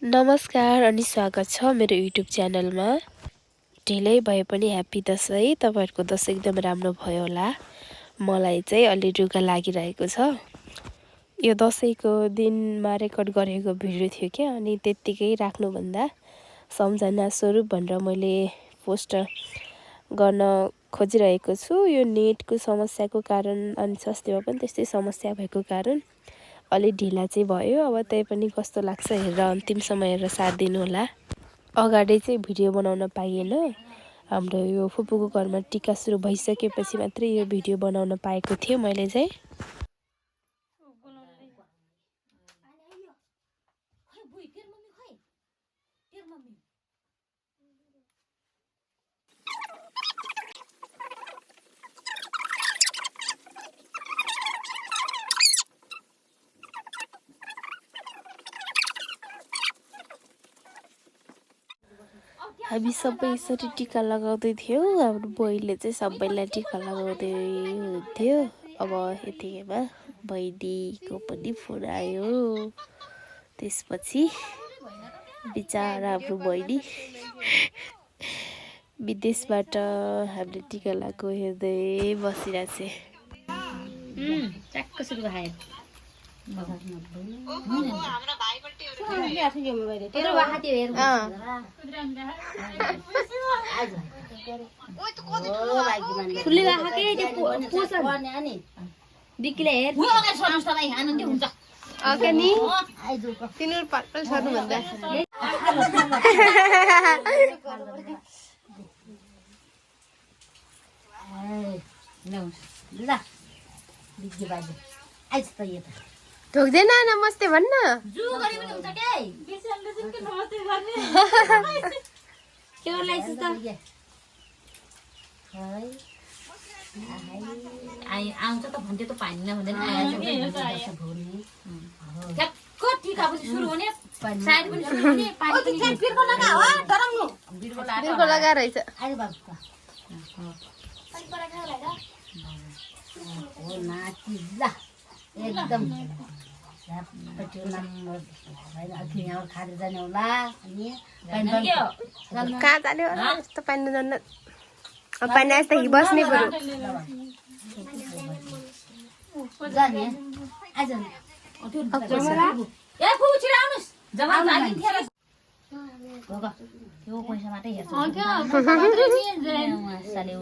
नमस्कार अनि स्वागत छ मेरो युट्युब च्यानलमा। ढिलै भए पनि ह्याप्पी दसैँ। तपाईहरुको दसैँ एकदम राम्रो भयो होला। मलाई चाहिँ अलि रुगा लागिरहेको छ। यो दसैँको दिनमा रेकर्ड गरेको भिडियो थियो के, अनि त्यतिकै राख्नुभन्दा सम्झना स्वरूप भनेर मैले पोस्ट गर्न खोजिरहेको छु। यो नेटको समस्याको कारण अनि स्वास्थ्यमा पनि त्यस्तै समस्या भएको कारण अलि ढिला चाहिँ भयो। अब त्यही पनि कस्तो लाग्छ हेरेर अन्तिमसम्म हेरेर साथ दिनु होला। अगाडि चाहिँ भिडियो बनाउन पाइएन। हाम्रो यो फुपूको घरमा टिका सुरु भइसकेपछि मात्रै यो भिडियो बनाउन पाएको थियो मैले चाहिँ। हामी सबै यसरी टिका लगाउँदै थियौँ। हाम्रो बहिनीले चाहिँ सबैलाई टिका लगाउँदै हुन्थ्यो। अब यतिकैमा बहिनीको पनि फोन आयो। त्यसपछि बिचारा हाम्रो बहिनी विदेशबाट हामीले टिका लगाएको हेर्दै बसिरहेछ। ढोक्दैन नमस्ते भन्न। आउँछ त भन्थे त पानी नहुँदैन सुरु हुने साइड पनि सुरु हुने पानी बिर्को लगा रहेछ। एकदम खाएर जाने होला कहाँ जाने होला यस्तो पानी जान्न। पानी आएछ त बस्ने बरु जाने आज ए फु छिरा आउनुस् जमा लागिन्थ्यो र त्यो पैसा मात्रै हेर्छ साले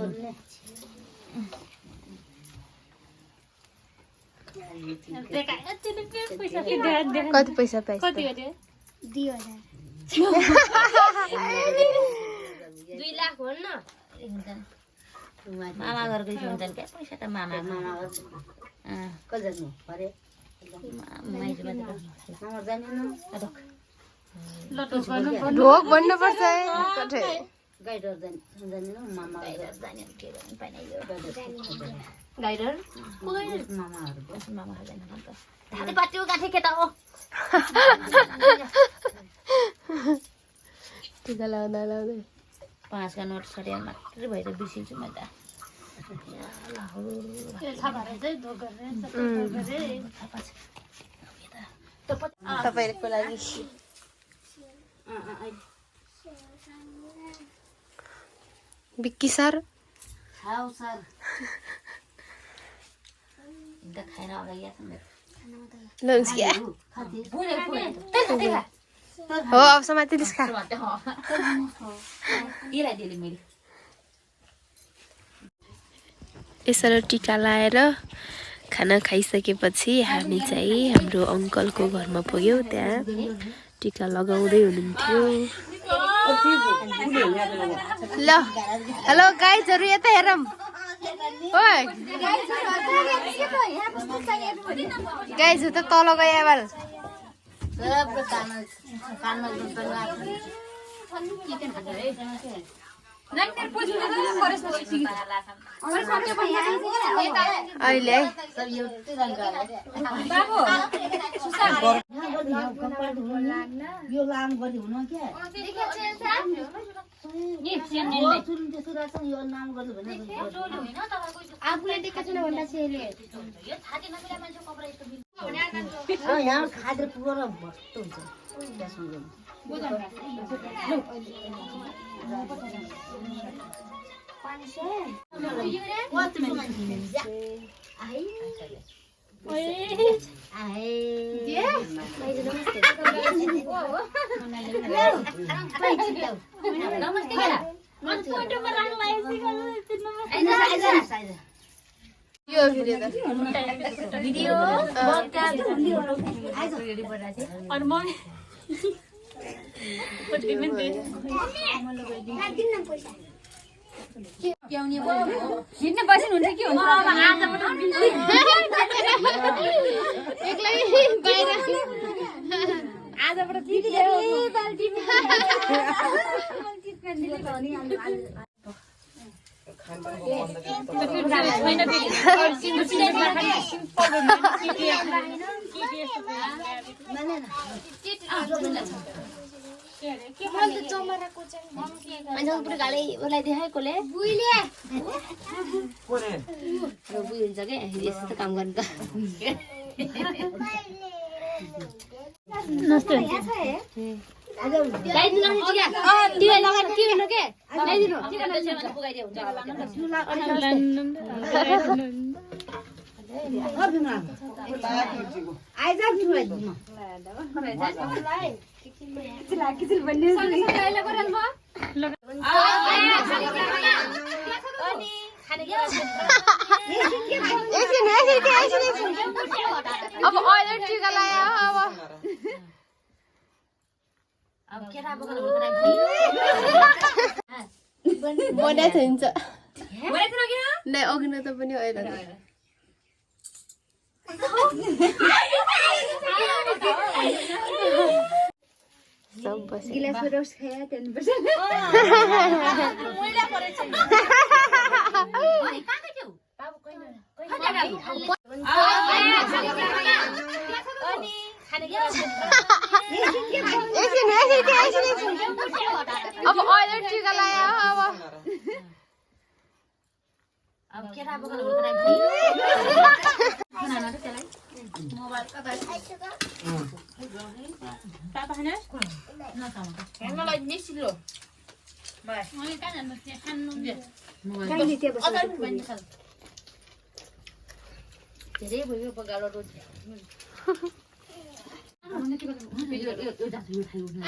कति पैसा पाइस? 2 लाख हो न। मामा घरको हुन्छन् क्या पैसा त मामा ढोक भन्नु पर्छ। टिका लाउँदा लाउँदै 5 का नोट सरे मात्रै भएर बिर्सिन्छु म त। तपाईहरुको लागि बिक्की सर खाऊ सर इदा खाना गया लन्च क्या हो अब समातिलिस खा। यसरी टिका लाएर खाना खाइसकेपछि हामी चाहिँ हाम्रो अङ्कलको घरमा पुग्यौँ। त्यहाँ टिका लगाउँदै हुनुहुन्थ्यो। ल हेलो गाइजहरु यता हेरौँ। ओइ गाइजहरु त तल गए बाल। अहिले आफूले देखेको छैन भन्दा चाहिँ यहाँ खाद्य पुरो भस्तो हुन्छ। हिँड्न बसिनुहुन्छ के हुन्छ आजबाट उसलाई देखाएकोले बुइले बुइ हुन्छ क्या यस्तो काम गर्नु त अब अहिले टिका लायो अब केटा बना हुन्छ नै अघि त पनि अहिले सब बस गिलास रोज खाया 10% मैला परेछ नि कहाँ थियो बाबु कोइन अनि खाने के अब अहिले टिका लायो अब केटा बोक्न बनाना त त्यसलाई मोबाइल कता पापा खाने मलाई निसिलो बाइ मैले कहाँ जानु त्यहाँ खानु मोबाइल त्यहाँ बस्नु धेरै भयो बगाडो रोज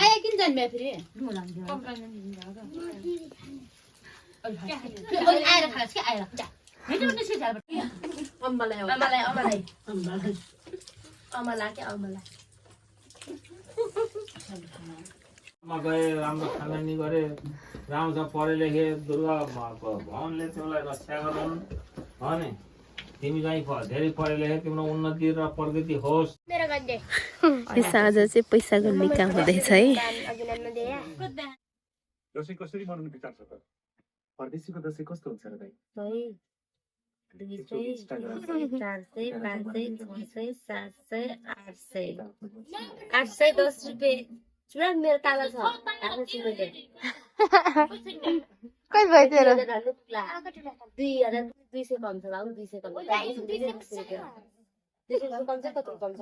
आए किन जान्मे फेरि आएर खास के आएर हेर्नु नि सिधाबाट अम्बलाई के अम्बला मा गए राम्रो खाना नि गरे राम्रोसँग पढे लेखे दुर्गा भवनले तिमीलाई रक्षा गरून् अनि तिमी चाहिँ धेरै पढे लेखे तिम्रो उन्नति र प्रगति होस्। साँझ चाहिँ पैसा गर्ने काम हुँदैछ है। दसैँ कसरी मनाउनु विचार छ त? परदेशीको दसैँ कस्तो हुन्छ र दाइ? 200, 400, 500, 600, 700, 810 रुपियाँ चुरा मेरो ताला छ कति भयो तेरो? 2200 कम छ बाबु 200 कम 200 कम चाहिँ कति कम छ